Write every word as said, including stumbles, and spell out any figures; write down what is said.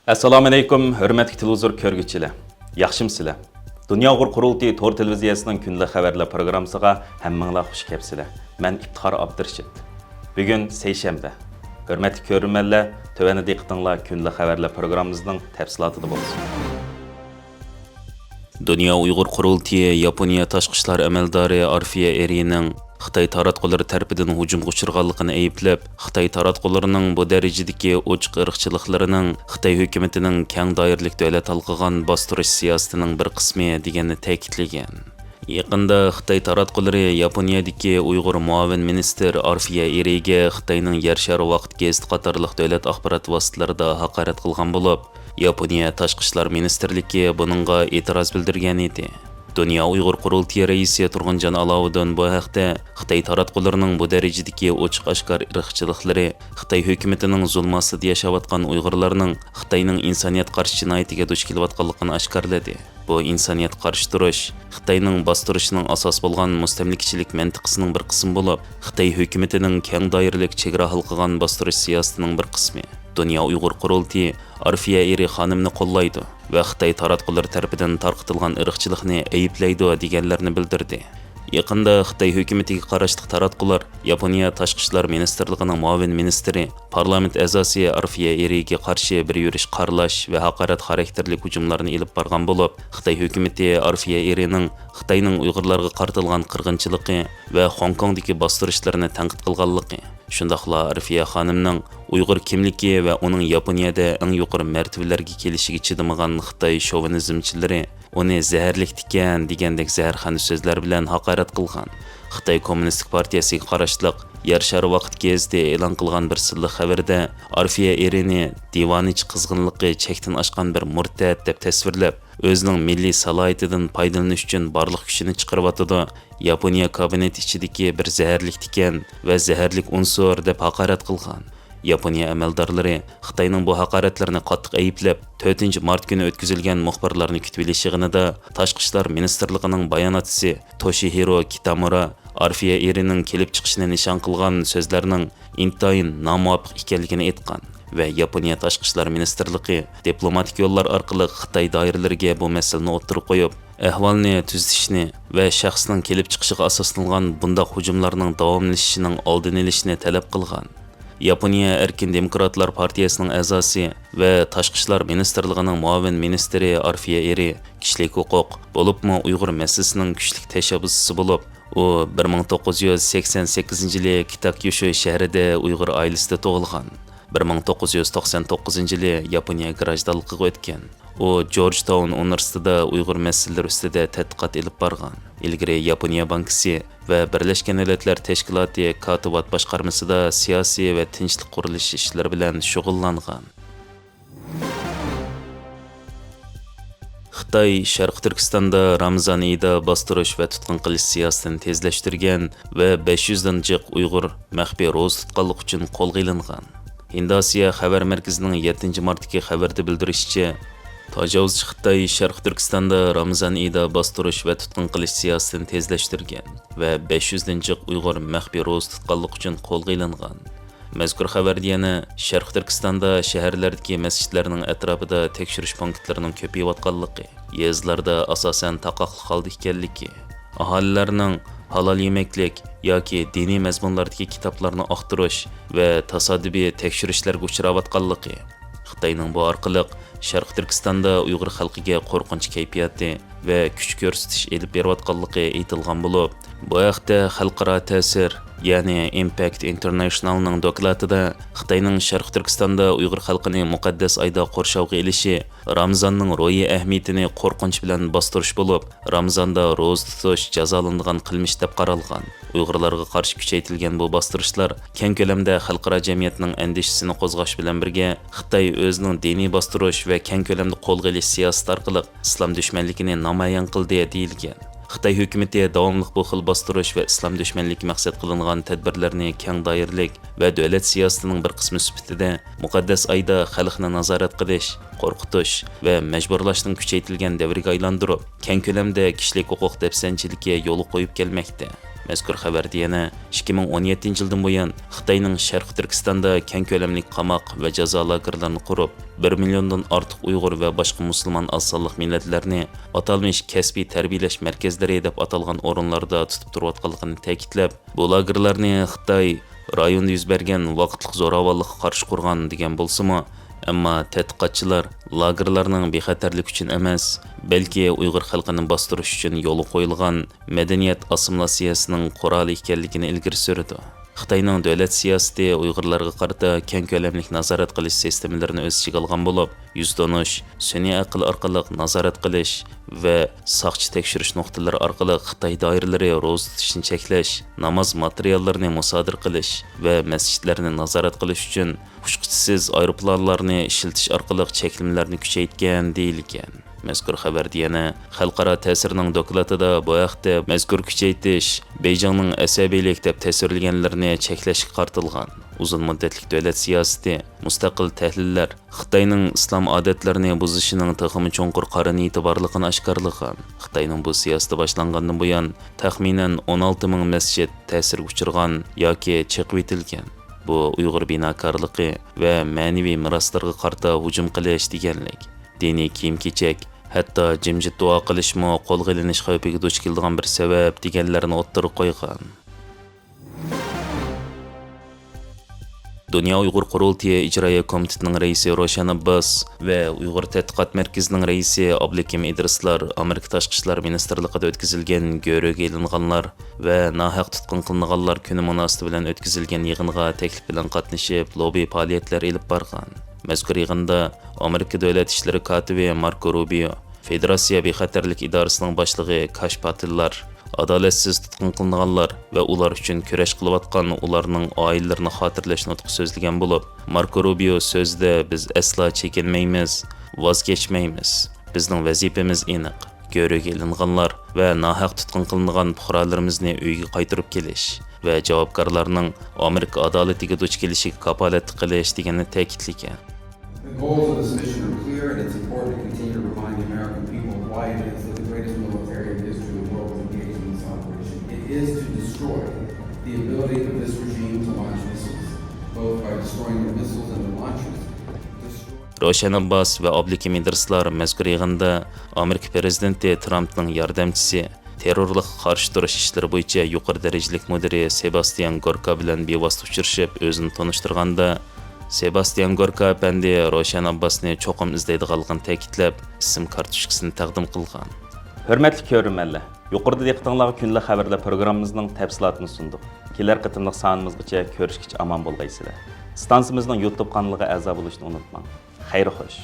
ئەسسالامۇئەلەيكۇم، ھۆرمەتلىك تېلېۋىزور كۆرگۈچىلەر. ياخشىمۇسىلەر؟ دۇنيا ئۇيغۇر قۇرۇلتىيى تور تېلېۋىزىيەسىنىڭ كۈندىلىك خەۋەرلەر پروگراممىسىغا ھەممىڭلار خۇش كەپسىلەر. مەن ئىپتىخار ئابدۇرېشىت. بۈگۈن سەيشەنبە. ھۆرمەتلىك كۆرۈرمەنلەر، تۆۋەندە دىققىتىڭلار كۈندىلىك خەۋەرلەر پروگراممىمىزنىڭ تەپسىلاتىدا بولسۇن. دۇنيا ئۇيغۇر قۇرۇلتىيى ياپونىيە تاشقى ئىشلار ئەمەلدارى ئارفىيە ئېرىنىڭ خىتاي تاراتقۇلىرى تەرىپىدىن ھۇجۇمغا ئۇچرىغانلىقىنى ئەيىبلەپ، خىتاي تاراتقۇلىرىنىڭ بۇ دەرىجىدىكى ئوچۇق ئىرقچىلىقلىرىنىڭ خىتاي ھۆكۈمىتىنىڭ كەڭ دائىرىلىك دۆلەت ھالقىغان باستۇرۇش سىياسىتىنىڭ بىر قىسمى دېگەننى تەكىتلىگەن. يېقىندا خىتاي تاراتقۇلىرى ياپونىيەدىكى ئۇيغۇر مۇئاۋىن مىنىستىر ئارفىيە ئېرىگە خىتاينىڭ يەر شارى ۋاقىت گېزىتى قاتارلىق دۆلەت ئاخبارات ۋاسىتىلىرىدا ھاقارەت قىلغان بولۇپ، ياپونىيە تاشقى ئىشلار مىنىستىرلىكى بۇنىڭغا ئېتىراز بىلدۈرگەن ئىدى. دۇنيا ئۇيغۇر قۇرۇلتىيى رەئىسى تۇرغۇنجان ئالاۋۇدىن بۇ ھەقتە خىتاي تاراتقۇلىرىنىڭ بۇ دەرىجىدىكى ئوچۇق ئاشكارا ئىرقچىلىقلىرى، خىتاي ھۆكۈمىتىنىڭ زۇلمى ئاستىدا ياشاۋاتقان ئۇيغۇرلارنىڭ خىتاينىڭ ئىنسانىيەتكە قارشى جىنايىتىگە دۇچ كېلىۋاتقانلىقىنى ئاشكارىلىدى. بۇ ئىنسانىيەتكە قارشى تۇرۇش خىتاينىڭ باستۇرۇشىنىڭ ئاساسى بولغان مۇستەملىكىچىلىك مەنتىقىسىنىڭ بىر قىسمى بولۇپ، خىتاي ھۆكۈمىتىنىڭ كەڭ دائىرىلىك چېگرا ھالقىغان باستۇرۇش سىياسىتىنىڭ بىر قىسمى. دۇنيا ئۇيغۇر قۇرۇلتىيى ئارفىيە ئېرى خانىمنى قوللايدۇ ۋە خىتاي تاراتقۇلىرى تەرىپىدىن تارقىتىلغان ئىرقچىلىقنى ئەيىبلەيدۇ، دېگەنلەرنى بىلدۈردى. يېقىندا خىتاي ھۆكۈمىتىگە قاراشلىق تاراتقۇلار ياپونىيە تاشقى ئىشلار مىنىستىرلىقىنىڭ مۇئاۋىن مىنىستىرى، پارلامېنت ئەزاسى ئارفىيە ئېرىگە قارشى بىر يۈرۈش قارىلاش ۋە ھاقارەت خاراكتېرلىك ھۇجۇملارنى ئېلىپ بارغان بولۇپ، خىتاي ھۆكۈمىتى ئارفىيە ئېرىنىڭ خىتاينىڭ ئۇيغۇرلارغا قارىتىلغان قىرغىنچىلىقى ۋە خوڭكوڭدىكى باستۇرۇشلىرىنى تەنقىد قىلغانلىقى، شۇنداقلا ئارفىيە خانىمنىڭ ئۇيغۇر كىملىكى ۋە ئۇنىڭ ياپونىيەدە ئەڭ يۇقىرى مەرتىبىلەرگە كېلىشىگە چىدىمىغان خىتاي شوۋىنىزمچىلىرى ئۇنى زەھەرلىكتىكەن دېگەندەك زەھەرخەندە سۆزلەر بىلەن ھاقارەت قىلغان. خىتاي كوممۇنىستىك پارتىيەسىگە قاراشلىق يەر شارى ۋاقىت گېزىتى ئېلان قىلغان بىر سىرلىق خەۋىرىدە ئارفىيە ئېرىنى دىۋانىچە قىزغىنلىقى چەكتىن ئاشقان بىر مۇرتەت دەپ تەسۋىرلەپ، ئۆزىنىڭ مىللىي سالاھىيىتىدىن پايدىلىنىش ئۈچۈن بارلىق كۈچىنى چىقىرىۋاتىدۇ، ياپونىيە كابىنېتى ئىچىدىكى بىر زەھەرلىك تىكەن ۋە زەھەرلىك ئۇنسۇر دەپ ھاقارەت قىلغان. ياپونىيە ئەمەلدارلىرى خىتاينىڭ بۇ ھاقارەتلىرىنى قاتتىق ئەيىبلەپ، تۆتىنچى مارت كۈنى ئۆتكۈزۈلگەن مۇخبىرلارنى كۈتۈۋېلىش يىغىنىدا تاشقى ئىشلار مىنىستىرلىقىنىڭ باياناتچىسى توشىھىرو كىتامۇرا ئارفىيە ئېرىنىڭ كېلىپ چىقىشىنى نىشان قىلغان سۆزلەرنىڭ ئىنتايىن نامۇۋاپىق ئىكەنلىكىنى ئېيتقان ۋە ياپونىيە تاشقى ئىشلار مىنىستىرلىقى دىپلوماتىك يوللار ئارقىلىق خىتاي دائىرىلىرىگە بۇ مەسىلىنى ئوتتۇرىغا قويۇپ، ئەھۋالنى تۈزىتىشنى ۋە شەخسنىڭ كېلىپ چىقىشىغا ئاساسلانغان بۇنداق ھۇجۇملارنىڭ داۋاملىشىشىنىڭ ئالدىنى ئېلىشنى تەلەپ قىلغان. ياپونىيە ئەركىن دېموكراتلار پارتىيەسىنىڭ ئەزاسى ۋە تاشقى ئىشلار مىنىستىرلىقىنىڭ مۇئاۋىن مىنىستىرى ئارفىيە ئېرى كىشىلىك ھوقۇق، بولۇپمۇ ئۇيغۇر مەسىلىسىنىڭ كۈچلۈك تەشەببۇسچىسى بولۇپ، ئۇ بىر مىڭ توققۇز يۈز سەكسەن سەككىزىنچى يىلى كىتاكيوشۇ شەھىرىدە ئۇيغۇر ئائىلىسىدە تۇغۇلغان. بىر مىڭ توققۇز يۈز توقسان توققۇزىنچى يىلى ياپونىيە گراژدانلىقىغا ئۆتكەن. ئۇ جورجتاون ئۇنىۋېرسىتېتىدا ئۇيغۇر مەسىلىلىرى ئۈستىدە تەتقىقات ئېلىپ بارغان. ئىلگىرى ياپونىيە بانكىسى ۋە بىرلەشكەن دۆلەتلەر تەشكىلاتى كاتىۋات باشقارمىسىدا سىياسىي ۋە تىنچلىق قۇرۇلۇشى ئىشلىرى بىلەن شۇغۇللانغان. خىتاي شەرقىي تۈركىستاندا رامىزان ئېيىدا باستۇرۇش ۋە تۇتقۇن قىلىش سىياسىتىنى تېزلەشتۈرگەن ۋە بەش يۈزدىن جىق ئۇيغۇر مەخپىي روزا تۇتقانلىقى ئۈچۈن قولغا ئېلىنغان. ھىنداسىيە خەۋەر مەركىزىنىڭ يەتتىنچى مارتتىكى خەۋىرىدە بىلدۈرۈشىچە، تاجاۋۇزچى خىتاي شەرقىي تۈركىستاندا رامىزان ئېيىدا باستۇرۇش ۋە تۇتقۇن قىلىش سىياسىتىنى تېزلەشتۈرگەن ۋە بەش يۈزدىن جىق ئۇيغۇر مەخپىي روزا تۇتقانلىقى ئۈچۈن قولغا ئېلىنغان. مەزكۇر خەۋەردە يەنە شەرقىي تۈركىستاندا شەھەرلەردىكى مەسچىتلەرنىڭ ئەتراپىدا تەكشۈرۈش پونكىتلىرىنىڭ كۆپىيىۋاتقانلىقى، يېزىلاردا ئاساسەن تاقاقلىق ھالدا ئىكەنلىكى، ئاھالىلەرنىڭ ھالال يېمەكلىك ياكى دىنىي مەزمۇنلاردىكى كىتابلارنى ئاختۇرۇش ۋە تاسادىپىي تەكشۈرۈشلەرگە ئۇچراۋاتقانلىقى، خىتاينىڭ بۇ ئارقىلىق شەرقىي تۈركىستاندا ئۇيغۇر خەلقىگە قورقۇنچ كەيپىياتى ۋە كۈچ كۆرسىتىش ئېلىپ بېرىۋاتقانلىقى ئېيتىلغان بولۇپ، بۇ ھەقتە خەلقئارا تەسىر، يەنى ئىمپاكت ئىنتېرنېشنالنىڭ دوكلاتىدا خىتاينىڭ شەرقىي تۈركىستاندا ئۇيغۇر خەلقىنى مۇقەددەس ئايدا قورشاۋغا ئېلىشى رامىزاننىڭ روھىي ئەھمىيىتىنى قورقۇنچ بىلەن باستۇرۇش بولۇپ، رامىزاندا روزا تۇتۇش جازالىنىدىغان قىلمىش دەپ قارالغان. ئۇيغۇرلارغا قارشى كۈچەيتىلگەن بۇ باستۇرۇشلار كەڭ كۆلەمدە خەلقئارا جەمئىيەتنىڭ ئەندىشىسىنى قوزغاش بىلەن بىرگە، خىتاي ئۆزىنىڭ دىنىي باستۇرۇش ۋە كەڭ كۆلەمدە قولغا ئېلىش سىياسىتى ئارقىلىق ئىسلام دۈشمەنلىكىنى نامايان قىلدى، دېيىلگەن. خىتاي ھۆكۈمىتى داۋاملىق بۇ خىل باستۇرۇش ۋە ئىسلام دۈشمەنلىكى مەقسەت قىلىنغان تەدبىرلەرنى كەڭ دائىرىلىك ۋە دۆلەت سىياسىتىنىڭ بىر قىسمى سۈپىتىدە مۇقەددەس ئايدا خەلقنى نازارەت قىلىش، قورقۇتۇش ۋە مەجبۇرلاشنىڭ كۈچەيتىلگەن دەۋرىگە ئايلاندۇرۇپ، كەڭ كۆلەمدە كىشىلىك ھوقۇق دەپسەندىچىلىكى يولغا قويۇپ كەلمەكتە. مەزكۇر خەۋەردە يەنە ئىككى مىڭ ئون يەتتىنچى يىلدىن بۇيان خىتاينىڭ شەرقىي تۈركىستاندا كەڭ كۆلەملىك قاماق ۋە جازا لاگېرلىرىنى قۇرۇپ، بىر مىليوندىن ئارتۇق ئۇيغۇر ۋە باشقا مۇسۇلمان ئاز سانلىق مىللەتلەرنى ئاتالمىش كەسپىي تەربىيەلەش مەركەزلىرى دەپ ئاتالغان ئورۇنلاردا تۇتۇپ تۇرۇۋاتقانلىقىنى تەكىتلەپ، بۇ لاگېرلارنى خىتاي رايوندا يۈز بەرگەن ۋاقىتلىق زوراۋانلىققا قارشى قۇرغان دېگەن بولسىمۇ، ئەمما تەتقىقاتچىلار لاگېرلارنىڭ بىخەتەرلىك ئۈچۈن ئەمەس، بەلكى ئۇيغۇر خەلقىنى باستۇرۇش ئۈچۈن يولغا قويۇلغان مەدەنىيەت ئاسسىمىلياتسىيەسىنىڭ قورالى ئىكەنلىكىنى ئىلگىرى سۈرىدۇ. خىتاينىڭ دۆلەت سىياسىتى ئۇيغۇرلارغا قارىتا كەڭ كۆلەملىك نازارەت قىلىش سىستېمىلىرىنى ئۆز ئىچىگە ئالغان بولۇپ، يۈز تونۇش، سۈنئىي ئەقىل ئارقىلىق نازارەت قىلىش ۋە ساقچى تەكشۈرۈش نۇقتىلىرى ئارقىلىق خىتاي دائىرىلىرى روزا تۇتۇشنى چەكلەش، ناماز ماتېرىياللىرىنى مۇسادىرە قىلىش ۋە مەسچىتلەرنى نازارەت قىلىش ئۈچۈن ئۇچقۇچىسىز ئايروپىلانلارنى ئىشلىتىش ئارقىلىق چەكلىمىلەرنى كۈچەيتكەن، دېيىلگەن. مەزكۇر خەۋەردە يەنە خەلقئارا تەسىرنىڭ دوكلاتىدا بۇ ھەقتە مەزكۇر كۈچەيتىش بېيجىڭنىڭ ئەسەبىيلىك دەپ تەسۋىرلىگەنلىرىنى چەكلەشكە قارىتىلغان. ئۇزۇن مۇددەتلىك دۆلەت سىياسىتى، مۇستەقىل تەھلىللەر خىتاينىڭ ئىسلام ئادەتلىرىنى بۇزۇشىنىڭ تېخىمۇ چوڭقۇر قارا نىيىتى بارلىقىنى ئاشكارىلىغان. خىتاينىڭ بۇ سىياسىتى باشلانغاندىن بۇيان، تەخمىنەن ئون ئالتە مىڭ مەسچىت تەسىرگە ئۇچرىغان ياكى چېقىۋېتىلگەن. بۇ ئۇيغۇر بىناكارلىقى ۋە مەنىۋى مىراسلىرىغا قارىتا ھۇجۇم قىلىش دېگەنلىك، دىنىي كىيىم-كېچەك، ھەتتا جىمجىت دۇئا قىلىشمۇ قولغا ئېلىنىش خەۋپىگە دۇچ كېلىدىغان بىر سەۋەب، دېگەنلەرنى ئوتتۇرىغا قويغان. دۇنيا ئۇيغۇر قۇرۇلتىيى ئىجرائىيە كومىتېتىنىڭ رەئىسى روشەن ئابباس ۋە ئۇيغۇر تەتقىقات مەركىزىنىڭ رەئىسى ئابلىكىم ئىدرىسلار ئامېرىكا تاشقى ئىشلار مىنىستىرلىقىدا ئۆتكۈزۈلگەن گۆرۈگە ئېلىنغانلار ۋە ناھەق تۇتقۇن قىلىنغانلار كۈنى مۇناسىۋىتى بىلەن ئۆتكۈزۈلگەن يىغىنغا تەكلىپ بىلەن قاتنىشىپ، لوببى پائالىيەتلىرى ئېلىپ بارغان. مەزكۇر يىغىندا ئامېرىكا دۆلەت ئىشلىرى كاتىپى ماركو روبىيو، فېدېراتسىيە بىخەتەرلىك ئىدارىسىنىڭ باشلىقى كاش پاتېللار، ئادالەتسىز تۇتقۇن قىلىنغانلار ۋە ئۇلار ئۈچۈن كۈرەش قىلىۋاتقان ئۇلارنىڭ ئائىلىلىرىنى خاتىرىلەش نۇتقى سۆزلىگەن بولۇپ، ماركو روبىيو سۆزىدە، بىز ئەسلا چېكىنمەيمىز، ۋاز كەچمەيمىز. بىزنىڭ ۋەزىپىمىز ئېنىق، گۆرۈگە ئېلىنغانلار ۋە ناھەق تۇتقۇن قىلىنغان پۇقرالىرىمىزنى ئۆيىگە قايتۇرۇپ كېلىش ۋە جاۋابكارلارنىڭ ئامېرىكا ئادالىتىگە دۇچ كېلىشىگە كاپالەتلىك قىلىش دېگەننى تەكىتلىگەن. The goals of this mission are clear, and it's important to continue to remind the American people of why it is that the greatest military in history of the world was engaged in this operation. It is to destroy the ability of this regime to launch missiles, both by destroying the missiles and the launchers. روشەن ئابباس ۋە ئابلىكىم ئىدرىسلار مەزكۇر يىغىندا ئامېرىكا پىرېزىدېنتى ترامپنىڭ ياردەمچىسى، تېررورلۇققا قارشى تۇرۇش ئىشلىرى بويىچە يۇقىرى دەرىجىلىك مۇدىرى سېباستيان گوركا بىلەن بىۋاسىتە ئۇچرىشىپ، ئۆزىنى تونۇشتۇرغاندا، سېباستيان گوركا ئەپەندى روشەن ئابباسنى چوقۇم ئىزدەيدىغانلىقىنى تەكىتلەپ، ئىسىم كارتوچكىسىنى تەقدىم قىلغان. ھۆرمەتلىك كۆرۈرمەنلەر، يۇقىرىدا دىققىتىڭلارغا كۈندىلىك خەۋەرلەر پروگراممىمىزنىڭ تەپسىلاتىنى سۇندۇق. كېلەر قېتىملىق سانىمىزغىچە كۆرۈشكىچە ئامان بولغايسىلەر. ئىستانسىمىزنىڭ يۇتۇب قانىلىغا ئەزا بولۇشنى ئۇنتۇماڭ. خەير خوش.